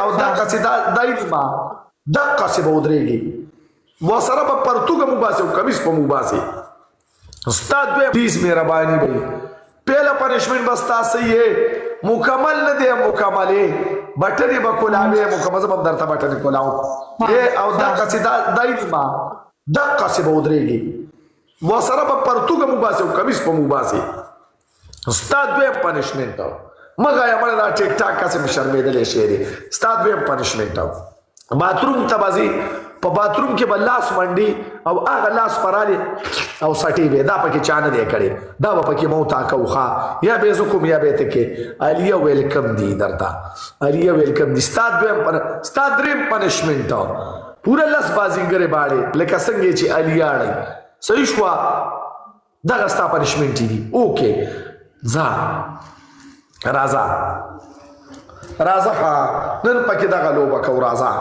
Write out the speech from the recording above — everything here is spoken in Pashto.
او دقسې دا دای ما دقسې به ودرېږي، وسره به پرتوګه مو باسي او کمیس به مو باسي. ستا دوی پلیز مهرباني به پهلا پنشمنت بس تا صحیح ہے، مکمل نه دی، مکملې بټنې به کولاوې، مکمل زه به هم درته بټنې کولاوم. او دقسې دا دای ما دقسې به ودرېږي، وسره به پرتوګه مو باسي او کمیس به مو باسي. ستا دویم پنشمنت مغه یا مړه، دا ټیک ټاک کسې مې شرمېدلی شی دی. ستا دویم پنشمنت، باتروم ته به ځې، په باتروم کې به لاس منډي او هغه لاس پرالې او سټې به، دا پکې چا نه دی کړی، دا به پکې مو تا کوخه، یا به زه کوم یا به ته کې. علیه ویلکم دی درته، علیه ویلکم دی. ستا دویم پر ستا دریم پنشمنت، پوره لس بازینګرې باړې لکه څنګه چې علیه اړی. صحیح شوه؟ دغه ستا پنشمنت دي. اوکې، ځه، راځه راځه، نن پکې دغه لوبه کو، راځه.